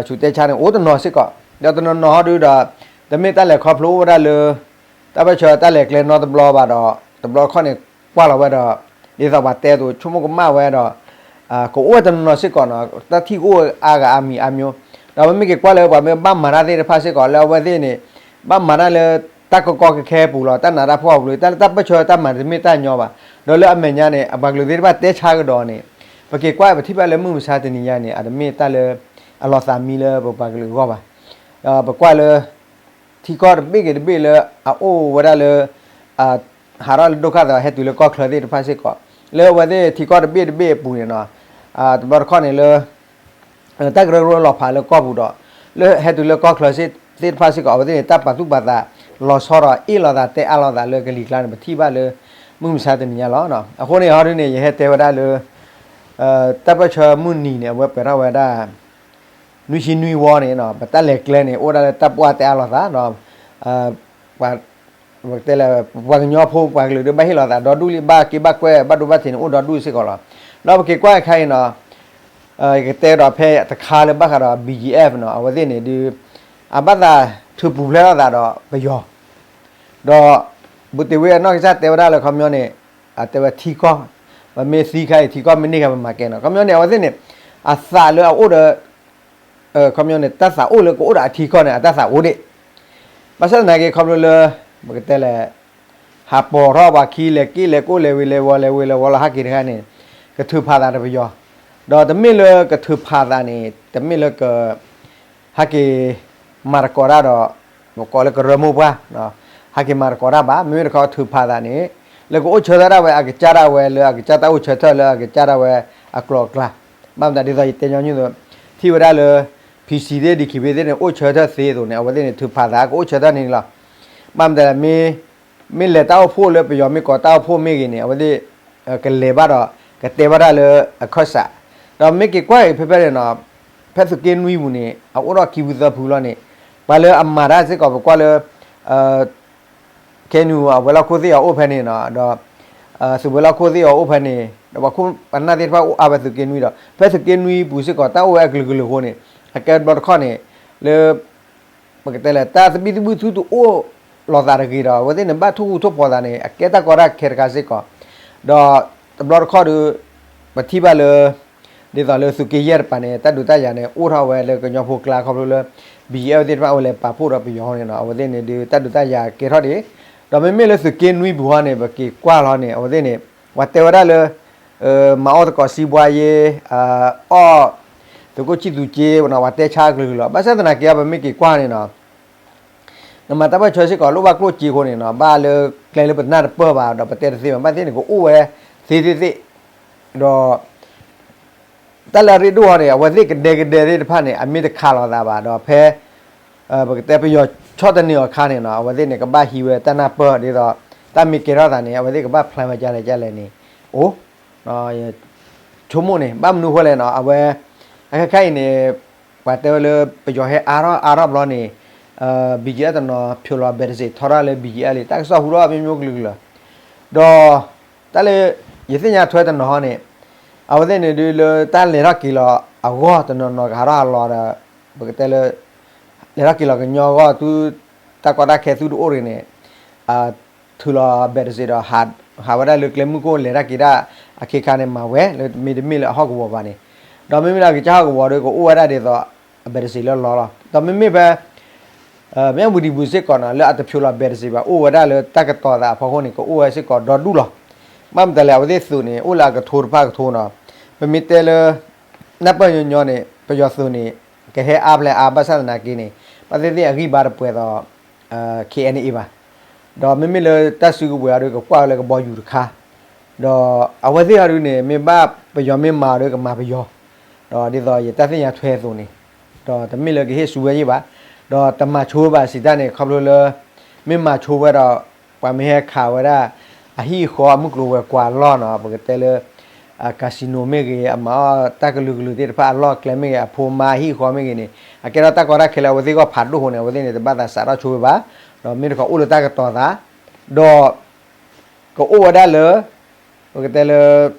ဆူးတဲဆါန့ၣ် အိၣ်တနီၤစ့ၢ်ကီး, ဒီးတနီၤနီၤဟီဒုဒီး တမ့ၢ်တၢ်လဲၤခီဖျိအိၣ်ဝဲဒၣ်လၢ တၢ်ပၢၢ်ဆၢတၢ်လဲၤကျဲနီတဘျီဘၣ်ဒီး တဘျီတခီၣ်န့ၣ် ကွၢ်လီၤဝဲဒီး ဒ်သိးပှၤတဲအသိး ဆိကမိၣ်ကမၣ်ဝဲဒီး ကအိၣ်ဝဲတနီၤနီၤစ့ၢ်ကီးနီၤ တၢ်ထံၣ်ကအိၣ်အါဂၤအါမံၤအါမျိုး, ဒီးပမ့ၢ်က့ၤကွၢ်လၢပှၤမ့ၢ်ဘၣ်မၤတၢ်သ့ၣ်တဖၣ်စ့ၢ်ကီး လၢအဝဲသ့ၣ်န့ၣ် ဘၣ်မၤတၢ်လၢ တၢ်ကီကီခဲခဲပူၤလီၤ တၢ်နးတၢ်ဖှီၣ်ပူၤလီၤ တၢ်လၢတၢ်ပၢၢ်ဆၢတၢ်မၤတမ့ၢ်တၢ်ညီဘၣ်, ဒီးလၢအမဲာ်ညါန့ၣ် အပှၤကလုာ်သ့ၣ်တဖၣ်တဲဆါကဒီးန့ၣ် ပက့ၤကွၢ်ပထံၣ်ဘၣ်လၢမုၢ်မဆါတနံၤညါန့ၣ် အတမ့ၢ်တၢ်လၢ အလီၤသးမံလၢပပှၤကလုာ်အဂီၢ်ဘၣ်. ဒီးပကွၢ်လၢ ထံကီၢ်တဘ့ၣ်ဂ့ၤတဘ့ၣ်လၢအအိၣ်ဝဲဒၣ်လၢ ဟးထီၣ်လၢဒိၣ်ခါသးဟဲတုၤလၢကီၢ်ချၢသ့ၣ်တဖၣ်စ့ၢ်ကီး, လၢအဝဲသ့ၣ်ထံကီၢ်တဘ့ၣ်တဘ့ၣ်အပူၤန့ၣ်နီၤ, တဘျီတခီၣ်န့ၣ်လၢ တၢ်ကရၢကရိလီၤဖးလၢကီၢ်ပူၤဒီး လၢဟဲတုၤလၢကီၢ်ချၢသ့ၣ်တဖၣ်စ့ၢ်ကီး အဝဲသ့ၣ်န့ၣ် တၢ်ပာ်သူၣ်ပာ်သးလီၤဆီဒီး အ့ၣ်လိာ်သးတဲအါလိာ်သးလၢကလံၤကျါန့ၣ် ပထံၣ်ဘၣ်လၢ မုၢ်မဆါတနံၤညါလီၤ. အဃိန့ၣ် ဟီဒ်န့ၣ် ယဟဲတဲဝဲဒၣ်လၢ တၢ်ပၢၢ်ဆၢမုၢ်နံၤန့ၣ် အဝဲပှဲၤထီၣ်ဝဲဒၣ် နွံဆံနွံဝီန့ၣ် ပတၢ်လဲၤကျဲန့ၣ် အိၣ်ဝဲဒၣ်လၢတၢ်ပှၢ်တဲအါလိာ်သးဒီး ပတဲလၢ ပှၤကညီဖိပှၤကလုာ်ဒီး ဘၣ်ဟ့ၣ်လီၤသးဒီဒူၣ်လံ ဘၣ်က့ဘၣ်ကွဲ ဘၣ်ဒိဘၣ်ထံးန့ၣ် အိၣ်ဒီဒူၣ်စ့ၢ်ကီးလီၤ. ဒီးပက့ၤကွၢ်အခါအံၤနီၤ ယကတဲဒီးဖဲတခါလၢဘၣ်ဃးဒီး ဘီၣ်ကၠံၣ်အ့ၣ် နီၤ အဝဲသ့ၣ်န့ၣ်ဒီး အဘၣ်သးထုးပူၤဖျဲးလိာ်သးဒီးပယီၤ ဒီး ဘူးတ့ၢ်ဝ့အနီၢ်ကစၢ်တဲဝဲဒၣ်လၢခီပညီန့ၣ် အတဲဝဲထံကီၢ် ပမ့ၢ်သံခါအံၤ ထံကီၢ်မ့ၢ်န့ၢ်ခါ ပမၤကဲနီၤ ခီပညီန့ၣ် အဝဲသ့ၣ်န့ၣ် အသးလၢအအိၣ်ဒီး ခီပညီန့ၣ် တၢ်သးအိၣ်လၢကအိၣ်ဒီးအထံကီၢ်န့ၣ် အတၢ်သးအိၣ်ဒံး ဘၣ်ဆၣ်သနာ်က့ ခီဖျိလၢ ပကတဲလဲၣ် ဟးပိာ်ထီၣ်ပှၤခံ လဲၤက့ၣ်လဲၤကိၣ် လဲၤဝ့ၤလဲၤဝီၤ လဲၤဝ့ၤလဲၤဝီၤလီၤ ဟးက့ၤတခါန့ၣ် ကထုးဖးသးဒီးပယီၤ ဒီးတမ့ၢ်လၢကထုးဖးသးန့ၣ် တမ့ၢ်လၢက ဟးက့ၤမၤသကိးတၢ်ဒီး ပကိးလၢကရၢမိၢ်ပှၢ် ဟးက့ၤမၤသကိးတၢ်ဘၣ် မ့မ့ၢ်တခီထုးဖးသးန့ၣ် လၢကအိၣ်ဆၢထၢၣ်ဒၣ်ဝဲ အကစၢ်ဒၣ်ဝဲလၢအကစၢ်တၢ်အိၣ်ဆၢထၢၣ်လၢအကစၢ်ဒၣ်ဝဲအကျိၤအကျဲ ဘၣ်မတၤဒ်သိးယတဲညီနုၢ်သိး ထံၣ်ဝဲဒၣ်လၢ PC သ့ၣ် DKBA သ့ၣ်န့ၣ် အိၣ်ဆၢထၢၣ်သ့အသိးန့ၣ် အဝဲသ့ၣ်န့ၣ် ထုးဖးသး ကအိၣ်ဆၢထၢၣ်န့ၣ်လီၤ. ဘၣ်မတၤလဲၣ် မ့ၢ်လဲၤတၢ်အိၣ်ဖှိၣ်လၢပယီၤမ့ၢ်ကိးတၢ်အိၣ်ဖှိၣ်မ့ၢ်ဂ့ၤန့ၣ် အဝဲသ့ၣ် ကလဲၤဘၣ်ဒီး ကတဲဘၣ်တၢ်လၢအခၢၣ်စး, ဒီးမ့ၢ်က့ၤကွၢ်က့ၤဖဲဖဲန့ၣ်နီၤ, ဖဲသုးက့နွံပူၤန့ၣ် အအိၣ်ထီၣ်ခံဖုသၢဖုလီၤန့ၣ်, ပှၤလၢအမၤတၢ်စ့ၢ်ကီး ပကွၢ်လၢ KNU အဝဲၤလီၢ်ခိၣ်သ့ၣ်အီၤအိၣ်ဖဲန့ၣ်နီၤ, ဒီး သုးဝဲၤလီၢ်ခိၣ်သ့ၣ်အီၤအိၣ်ဖဲန့ၣ်, ဒီးပှၤခိၣ်ပနၢ်သ့ၣ်တဖၣ်အိၣ်အါဝဲသုးက့နွံဒီး ဖဲသုးက့နွံပူၤစ့ၢ်ကီး တၢ်အိၣ်ဝဲအကလုာ်ကလုာ်အဃိန့ၣ်, အကဲတဘျီတခီၣ်န့ၣ် လၢ ပကတဲလၢ တၢ်သဘံၣ်သဘုၣ်ထူတအိၣ်လိာ်သးတဂ့ၤဒီး အဝဲသ့ၣ်န့ၣ် ဘၣ်ထိၣ်ဟူးထိၣ်ဖိးသးန့ၣ် အကဲတၢ်ကီတၢ်ခဲတခါစ့ၢ်ကီး, ဒီးတဘျီတခီၣ်ဒီး ပထံၣ်ဘၣ်လၢ ဒ်သိးလၢသုးက့ယဲၢ်တပၤန့ၣ် တၢ်ဒုးတၢ်ယၤန့ၣ် အိၣ်ထီၣ်ဝဲလၢကညီဖိကျါခီဖျိလၢ BGF သ့ၣ်တဖၣ်အဝဲလဲၤပာ်ဖှိၣ်ဒီးပယီၤန့ၣ်နီၤ, အဝဲသ့ၣ်န့ၣ်ဒုး တၢ်ဒုးတၢ်ယၤကဲထီၣ်ဒံး, ဒီးမ့မ့ၢ်လၢသုးက့နွံပူၤဟီန့ၣ် ပက့ၤကွၢ်လီၤန့ၣ် အဝဲသ့ၣ်န့ၣ် ပှၤတဲဝဲဒၣ်လၢ မၤအီၣ်သကိးစံးဘှါယ့ အီၣ် သုးခိၣ်ဆံၣ်သူးက့ ပှၤတဲဆါကလုာ်ကလုာ်လီၤ. ဘၣ်ဆၣ်သနာ်က့ ပမ့ၢ်က့ၤကွၢ်န့ၣ်နီၤ နမၤတၢ်ပၢၢ်ဆၢစ့ၢ်ကီး လိၣ်ဘၣ်ကျိၣ်စ့အဃိန့ၣ်နီၤ, ဘၣ်လၢကျဲလၢပနၢ်တပၢၢ်ဘၣ်ဒီးပတဲတသ့ဘၣ်, ဘၣ်သ့ၣ်န့ၣ်ကအိၣ်ဝဲသ့သ့သ့, ဒီး တၢ်လၢအရ့ဒိၣ်ဟီန့ၣ် အဝဲသ့ၣ်ကဒဲကဒဲသ့ၣ်တဖၣ်န့ၣ် အမ့ၢ်တခးလိာ်သးဘၣ်ဒီး ဖဲ ပကတဲပယီၤဆီၣ်တနံၤအီၤအခါန့ၣ်နီၤ, အဝဲသ့ၣ်န့ၣ် ကဘၣ်ဟံးဝဲတၢ်နၢ်ပၢၢ်ဒ်သိး တၢ်မ့ၢ်ကဲထီၣ်သးန့ၣ် အဝဲသ့ၣ်ကဘၣ် plan ဝဲဒ်လဲၣ်ဒ်လဲၣ်န့ၣ် အိၣ် ဆိကမိၣ်န့ၣ် ဘၣ်မနုၤအဃိလဲၣ်နီၤ, အဝဲ အခဲခါအံၤန့ၣ် ပှၤတဲဝဲလၢပယီၤဟဲအါထီၣ်အါထီၣ်ဘျီန့ၣ် BGF တနီၤဖျိးလီၤ ဘဲးတစ့းထီထီၣ်လၢ BGF လံ တၢ်ကစီၣ်ဟူထီၣ်မ့ၢ်မ့ၢ်ကလုာ်ကလုာ်လီၤ, ဒီး တၢ်လၢ ယသ့ၣ်ညါထွဲတနီၤဟီန့ၣ် အဝဲသ့ၣ်န့ၣ်ဒုးလၢတၢ်လဲၤထီၣ်က့ၤလီၤအဂီၢ်တနီၤနီၤကဟးထီၣ်ဟးလီၤဒီး ပကတဲလၢ လဲၤထီၣ်က့ၤလီၤကညီအဂီၢ် သု တၢ်ကီတၢ်ခဲသုတအိၣ်ရ့ၤန့ၣ် ထုးလီၤဘဲးတစ့းဒီး ဟးဝဲဒၣ်လၢကျဲမုၢ်ခိၣ်လဲၤတၢ်က့ၤတၢ်အခ့အခါန့ၣ် မၤဝဲလၢမ့တမ့ၢ်လၢအဟီၣ်ကဝီၤဘၣ်န့ၣ်, ဒီးမ့မ့ၢ်လၢအကစၢ်ဟီၣ်ကဝီၤဒီး ကအိၣ်ဝဲဒၣ်ဒ်သိး အဘဲးတစ့းလၢလီၤလီၤ, ဒီးမ့မ့ၢ်ဖဲ မၠၣ်ဝတံၤပူၤစ့ၢ်ကီးနီၤ လၢအတဖျိးလီၤဘဲးတစ့းဘၣ် အိၣ်ဝဲဒၣ်လၢတၢ်ကတီၤသးအဖီခိၣ်န့ၣ် ကအိၣ်ဝဲစ့ၢ်ကီးဒီဒူၣ်လီၤ. ဘၣ်မတၤလဲၣ် အဝဲသ့ၣ်သုးန့ၣ် အိၣ်လၢအကထိတဖၣ်ကထိနီၤ, ပမ့ၢ်တဲလၢ နၢ်ပၢၢ်ညီညီန့ၣ် ပယီၤသုးန့ၣ် ကဟဲအါဖျဲၣ်အါ ဘၣ်ဆၣ်သနာ်က့န့ၣ် ဘၣ်သ့ၣ်သ့ၣ်အဂံၢ်ဘါတပှဲၤသိး KNA ဘၣ်, ဒီးမ့မ့ၢ်လၢတၢ်စုကဝဲၤအီၤဒီး ကကွၢ်လၢကဘီယူၤတခါ ဒီးအဝဲသ့ၣ်ဟီဒုန့ၣ် မ့ၢ်ဘၣ်ပယီၤမ့ၢ်မၤအီၤဒီးကမၤပယီၤ, ဒီးဒ်သိးယတၢ်သ့ၣ်ညါထွဲအသိးန့ၣ်, ဒီးတမ့ၢ်လၢကဟ့ၣ်ဆူဝဲယ့ၢ်ဘၣ်, ဒီးတမၤဆိဝဲဘၣ်စံးတၢ်န့ၣ် ခီဖျိလၢ မ့ၢ်မၤဆိဝဲဒီး ပှၤမ့ၢ်ဟဲခးဝဲဒၣ် အဟံၣ်အဃီအမုၢ်ကျိၤဝဲၤကွာ်အလီၢ်နီၤ ပကတဲလၢ casino မ့ၢ်ဂ့ၤ အမၤအီၣ်တၢ်ကလုာ်ကလုာ်သ့ၣ်တဖၣ်အလီၢ်အကျဲမ့ၢ်ဂ့ၤ အဖိမါအဟံၣ်အဃီမ့ၢ်ဂ့ၤန့ၣ် အကဲထီၣ်တၢ်ကီတၢ်ခဲလၢအဝဲသ့ၣ်ဂီၢ်ဖးဒိၣ်အဃိန့ၣ် အဝဲသ့ၣ်န့ၣ် တဘၣ်သးစးထီၣ်ဆိဝဲဘၣ်, ဒီးမ့ၢ်တခီအိၣ်လၢတၢ်ကတီၤသး, ဒီး ကအိၣ်ဝဲဒၣ်လၢ ပကတဲလၢ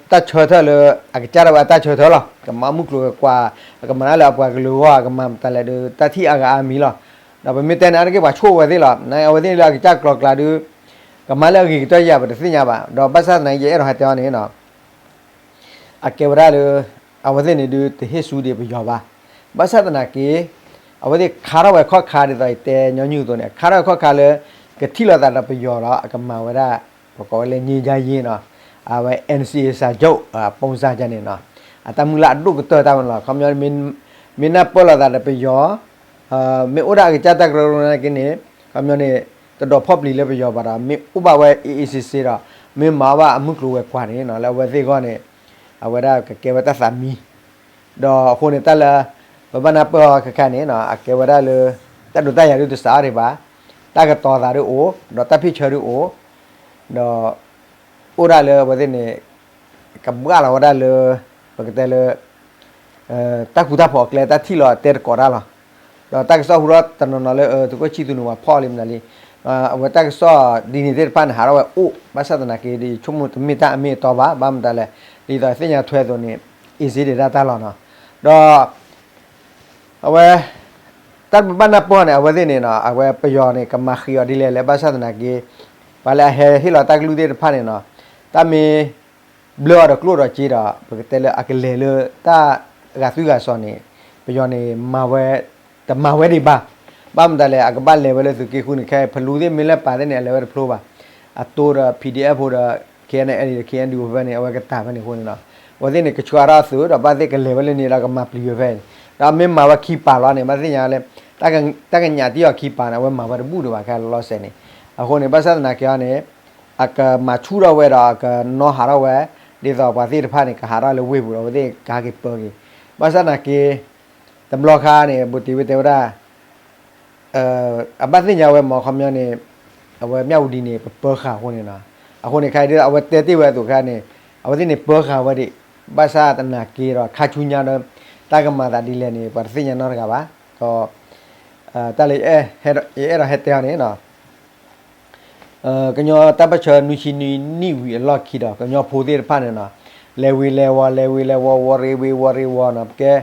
တၢ်ဆၢထၢၣ်လၢ အကစၢ်ဒၣ်ဝဲအတၢ်ဆၢထၢၣ်လီၤ. ကမၤမုၢ်ကျိၤဝဲၤကွာ်, ကမၤတၢ်လၢအပှၤကလုာ်အဂီၢ်, ကမၤမတၤလဲၣ်ဒီး တၢ်ထံၣ်အါဂၤအါမံၤလီၤ. ဒီးပမ့ၢ်တဲန့ၣ် အါတက့ၢ်ပှၤဆိၣ်ဝဲသ့ၣ်လီၤ. အဝဲသ့ၣ်လၢအကစၢ်ကျီၤကျါဒီး ကမၤလၢအဂ့ၤကတၢၢ်ယၤ ပတသ့ၣ်ညါဘၣ်. ဒီးဘၣ်ဆၣ်သနာ်က့ ယအဲၣ်ဒိးဟဲတဲအီၤန့ၣ် အကဲဝဲဒၣ်လၢ အဝဲသ့ၣ်န့ၣ်ဒုး တဟ့ၣ်ဆူဒံးပယီၤဘၣ်. ဘၣ်ဆၣ်သနာ်က့ အဝဲသ့ၣ်ခါထီၣ်ဝဲခီၣ်ခါဒ်သိးယတဲညီနုၢ်အသိးန့ၣ် ခါထီၣ်ဝဲခီၣ်ခါလၢ ကထံၣ်လိာ်သးဒီးပယီၤဒီး အကမၤဝဲဒၣ် ပကိးဝဲလၢ ငြိမ်းချမ်းရေး နီၤ, အဝဲ NCA စာချုပ် အ ပုံစံ န့ၣ်နီၤ, အတၢ်မုၢ်လၢ်အဒိၣ်ကတၢၢ်တၢ်မနုၤလီၤ. ခီပညီ မ့ၢ်နၢ်ပၢၢ်လိာ်သးဒီးပယီၤ မ့ၢ်အိၣ်ဒၣ်အကစၢ်တၢ်ကရၢကရိနာ်က့န့ၣ် ခီပညီန့ၣ် တဒိးဖီၣ်ပျံၤလၢပယီၤဘၣ်ဒီး မ့ၢ်အိၣ်ဘၣ်ဝဲ အေးအေးဆေးဆေး ဒီး မ့ၢ်မၤဘၣ်အမုၢ်ကျိၤဝဲၤကွာ်န့ၣ်နီၤ လၢအဝဲသ့ၣ်အဂီၢ်န့ၣ် အဝဲဒၣ်ကကဲဝဲတၢ်သးမံ ဒီးအဃိန့ၣ် တၢ်လၢ ပဘၣ်နၢ်ပၢၢ်အီၤခဲခါန့ၣ်နီၤ အကဲဝဲဒၣ်လၢ တၢ်ဒုးတၢ်ယၤဒုးတစးထီၣ်ဒံးဘၣ်, တၢ်ကတီၤသးဒုးအိၣ် ဒီးတၢ်ဖ့ၣ်ဆၢဒုးအိၣ်, ဒီး အိၣ်ဒၣ်လၢအဝဲသ့ၣ်န့ၣ် ကဘှၣ်လီၤဝဲဒၣ်လၢ ပကတဲလၢ တၢ်ဃူတၢ်ဖိးအကျဲ တၢ်ထံၣ်လီၤတဲသကိးတၢ်လီၤ. ဒီးတၢ်ကစီၣ်ဟူထီၣ်တနီၤနီၤလၢ သုးခိၣ်ဆံၣ်သူးန့ၣ် ပှၤဖီၣ်လံမနုၤလံ, အဝဲတၢ်ကစီၣ်ဒ်န့ၣ်သ့ၣ်တဖၣ်န့ၣ် ဟးထီၣ်ဝဲအိၣ် ဘၣ်ဆၣ်သနာ်က့ ယဆိကမိၣ်တမ့ၢ်တၢ်အမ့ၢ်အတီဘၣ်, ဘၣ်မတၤလဲၣ်, ဒ်သိးသ့ၣ်ညါထွဲအသိးန့ၣ် အ့စ့ဒံးဒၣ်တၢ်လီၤနီၤ. ဒီး အဝဲ တၢ်ပဘၣ်နၢ်ပၢၢ်န့ၣ် အဝဲသ့ၣ်န့ၣ်နီၤ အဝဲပယီၤန့ၣ် ကမၤဃံးအီၤဒ်လဲၣ်လဲၣ် ဘၣ်ဆၣ်သနာ်က့ ပှၤလၢအဟဲဟ့ၣ်လီၤတၢ်ကလုၢ်သ့ၣ်တဖၣ်န့ၣ်နီၤ တၢ်မ့ၢ် ဘျၢအီၤဒီးကျိၣ်ဒီးစ့ဒီး ပကတဲလၢအကလဲၤလၢတၢ်ဂာ်သွံၣ်ဂာ်စီၤန့ၣ် ပယီၤန့ၣ် မၤဝဲ တမၤဝဲဒံးဘၣ်. ဘၣ်မတၤလဲၣ် အကဘၣ်လဲၤဝဲလၢသုးက့ဃုန့ၣ် ခဲအံၤ ဖလူသ့ၣ်မ့ၢ်လၢပာ်သ့ၣ်န့ၣ် အလဲၤဝဲတဖျိဘၣ်. အတိဒီး ပီၣ်ဒံၣ်အဲၣ်ဖိဒီး ခ့ၣ်အဲၣ်ယူၣ် ဒီး ခ့ၣ်အဲၣ်ယူၣ် ဖဲန့ၣ် အဝဲကတၢၢ်ဖဲန့ၣ်အဃိန့ၣ်နီၤ အဝဲသ့ၣ်န့ၣ် ကဆှၢထီၣ်သုးဒီး ဘၣ်သ့ၣ်ကလဲၤဝဲလၢန့ၣ်ဒီး ကမၤပျံၤဝဲဖဲန့ၣ် ဒီးမ့ၢ်မၤဝဲခံပၤလီၤန့ၣ် ဘၣ်သ့ၣ်ညါလၢ တၢ်ကညးတံၢ်အီၤခံပၤန့ၣ် အဝဲမၤဝဲတဘူၣ်ဒံးဘၣ် ခဲလီၤစဲန့ၣ်. အဃိန့ၣ် ဘၣ်ဆၣ်သနာ်က့အီၤန့ၣ် အကမၤဆူၣ်ထီၣ်ဝဲဒီး အကနီၣ်ဟးထီၣ်ဝဲ ဒ်သိးပှၤသ့ၣ်တဖၣ်န့ၣ် ကဟးထီၣ်လၢဝ့ၢ်ပူၤဒီး အဝဲသ့ၣ်ကဟးက့ၤပၢက့ၤ. ဘၣ်ဆၣ်သနာ်က့ တဘျီခါန့ၣ် ဘူးတံၢ်ဝဲတဲဝဲဒၣ် အဘၣ်သ့ၣ်ညါဝဲမ့ၢ်ခီပညီန့ၣ် အဝဲမၠၣ်ဝတံၤန့ၣ် ပပၢဃာ်အဃိန့ၣ်နီၤ. အဃိန့ၣ် ခဲအံၤဒ်သိး အဝဲတဲတ့ၢ်ဝဲအသိးခဲန့ၣ် အဝဲသ့ၣ်န့ၣ်ပၢဃာ်ဝဲဒၣ် ဘၣ်ဆၣ်သနာ်က့ဒီး ခါဆူညါဒီး တၢ်ကမၤသးဒ်လဲၣ်န့ၣ် ပှၤတသ့ၣ်ညါနီတဂၤဘၣ်. ဒီး တၢ်လၢ ယအဲၣ်ဒိးဟဲတဲအီၤန့ၣ် ကညီတၢ်ပၢၢ်ဆၢနွံဆံနွံနံၣ်ဝံၤအလီၢ်ခံဒီး ကညီဖိသ့ၣ်တဖၣ်န့ၣ်နီၤ လဲၤဝ့ၤလဲၤဝီၤ လဲၤဝ့ၤလဲၤဝီၤ ဝီၤရ့ဝ့ၤ ဝီၤရ့ဝီၤနီၤ ပကဲ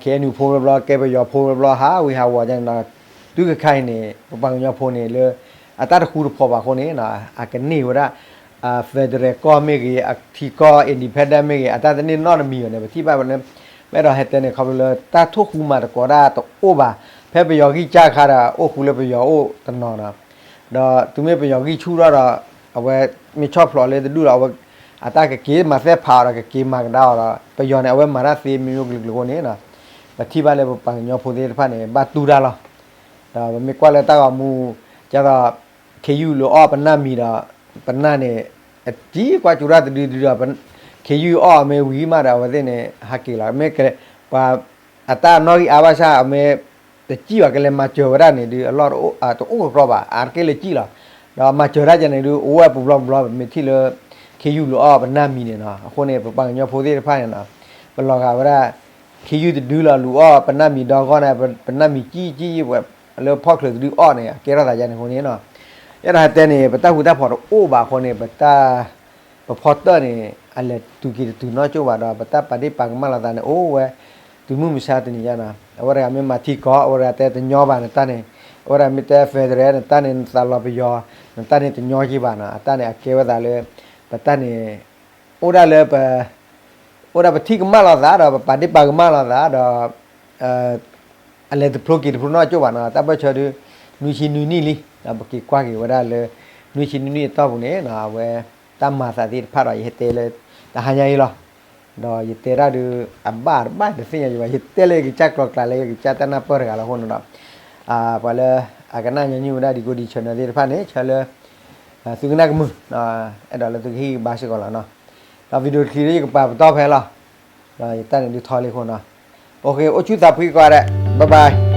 KNU ဖိဘျီဘျီ ကဲပယီၤဖိဘျီဘျီ ဟးဝ့ၤဟးဝီၤန့ၣ်နီၤ. တုၤခဲခါအံၤန့ၣ် ပပှၤကညီဖိန့ၣ်လၢ အတၢ်တဃူတဖိးဘၣ်အဃိန့ၣ် အကန့ၢ်ဝဲဒၣ် federal ကီၢ်မ့ၢ်ဂ့ၤ အထံကီၢ် independent မ့ၢ်ဂ့ၤ အတၢ်တန့ၢ်နီတမံၤဘၣ်န့ၣ် ပထံၣ်ဘၣ်ဝဲလၢ ပအဲၣ်ဒိးဟဲတဲန့ၣ် ခီဖျိလၢတၢ်ထိၣ်ဃူမၤသကိးတၢ်တအိၣ်ဘၣ်. ဖဲပယီၤဂံၢ်စၢ်ခါဒီး အိၣ်ဃူလၢပယီၤအိၣ်တနီၤနီၤ. ဒီးတုၤမ့ၢ်ပယီၤဂံၢ်ဆူၣ်ထီၣ်ဒီး အဝဲမ့ၢ်ဆီၣ်ဖျိးလၢတဒူၣ်ဒီး အဝဲ အတၢ်ကက့ၤမၤသ့ၣ်ဖးအီၤဒီး ကက့ၤမၤကဒါအီၤဒီး ပယီၤန့ၣ် အဝဲမၤတၢ်သ့မ့ၢ်အိၣ်ကလုာ်ကလုာ်အဃိန့ၣ် ပထံၣ်ဘၣ်လၢပပှၤကညီဖိသ့ၣ်တဖၣ်န့ၣ် ဘၣ်တူၢ်တၢ်လီၤ. ဒီးပမ့ၢ်ကွၢ်လၢတၢ်ဂီၤမူ ကသိး ခ့ယုၢ်လူၤအီၣ်ပနၢ်မံၤဒီး ပနၢ်န့ၣ် အစံၣ်ကွၢ်ကၠူၤတၢ်တဒုဒုဒီး ခ့ယုၢ်အီၣ်အမ့ၢ်ဝံၤမးဒီး အဝဲသ့ၣ်န့ၣ် ဟးက့ၤလီၤ. မ့ၢ်က ပှၤ အတၢ်နီၣ်ဂံၢ်အါဘၣ်ဆၣ် အမ့ၢ်တစံၣ်ဘၣ် ကလဲၤမၤစၢၤဝဲဒၣ်န့ၣ်ဒုး အလီၢ်တအိၣ်ကကျီဘၣ် အါတက့ၢ်လၢစံၣ်လီၤ. ဒီးမၤစၢၤတၢ်ကန့ၣ်ဒုး အိၣ်ဝဲပူၤဘျီပူၤဘျီ ပမ့ၢ်ထံၣ်လၢ ခ့ယုၢ်လူၤအီၣ်ပနၢ်မံၤန့ၣ်နီၤ. အဃိန့ၣ် ပပှၤကညီဖိသ့ၣ်တဖၣ်န့ၣ်နီၤ ပလီၤဂာ်ဝဲဒၣ် ခ့ယုၢ်တဒုလီၤ လူၤအီၣ်ပနၢ်မံၤဒီဂီၢ်န့ၣ် ပနၢ်မံၤကံကံ လၢဖီၣ်ချၢးတဒုအီၣ်န့ၣ် အကဲထီၣ်သးယါန့ၣ်အဃိန့ၣ်နီၤ. အဲၣ်ဒိးဟဲတဲန့ၣ် ပတၢ်ဃူတၢ်ဖိးတအိၣ်ဘၣ်အဃိန့ၣ် ပတၢ် ပဖီတၢၣ်န့ၣ် အလဲၤတုၤက့ၤတတုၤနီတကၠိၢ်ဘၣ်ဒီး ပတၢ်ပာ်ဒ့ၣ်ပာ်ကမၣ်လိာ်သးန့ၣ် အိၣ်ဝဲ တုၤမုၢ်မဆါတနံၤညါနီၤ. အဝဲတဂၤမ့ၢ်မၤထံကီၢ် အဝဲတဂၤတဲတညီဘၣ်နတၢ်န့ၣ် အဝဲတဂၤမ့ၢ်တဲ federal နတၢ်န့ၣ် နသးလီၤပယီၤ နတၢ်န့ၣ်တညီက့ၤဘၣ်နီၤ. အတၢ်န့ၣ် အကဲဝဲသးလၢ ပတၢ်န့ၣ် အိၣ်ဒၣ်လၢပ အိၣ်ဒၣ်ပထံၣ်ကမၣ်လိာ်သးဒီး ပပာ်ဒ့ၣ်ပာ်ကမၣ်လိာ်သးဒီး အလဲၤတဖျိက့ၤတဖျိနီတကၠိၢ်ဘၣ်နီၤ. တၢ်ပၢၢ်ဆၢဒုး နွံဆံနွံနံၣ်လံ ဒီးပက့ၤကွၢ်က့ၤဝဲဒၣ်လၢ နွံဆံနွံနံၣ်အတီၢ်ပူၤန့ၣ် အဝဲ တၢ်မၤသးသ့ၣ်တဖၣ်ဒီး ယဟဲတဲလၢ တဟါညါအံၤလီၤ. ဒီးယတဲတၢ်ဒုး အဘၣ်တဘၣ်တသ့ၣ်ညါယဘၣ် ယတဲလၢယကစၢ်ကျိၤကျဲလၢယကစၢ်တၢ်နၢ်ပၢၢ်တဂၤလီၤအဃိန့ၣ်ဒီး ပှၤလၢအကနၣ်ညီနုၢ်ဝဲဒၣ်ဒံကိးဒံဆၢၣ်နီၤသ့ၣ်တဖၣ်န့ၣ် ဆၢလၢ သုကနၣ်ကမုာ် အဲၣ်ဒိးလၢသုကဟ့ၣ်ဂံၢ်ဘါစ့ၢ်ကီးလီၤနီၤ. ဒီး video တချံဒီးယကပာ်ပတီၢ်ဖဲလီၤ. ဒီးယတၢ်န့ၣ်ဒုးထီလံအဃိနီၤ. အိၣ်ဆူၣ်သးဖှံကိးဂၤဒဲး bye bye.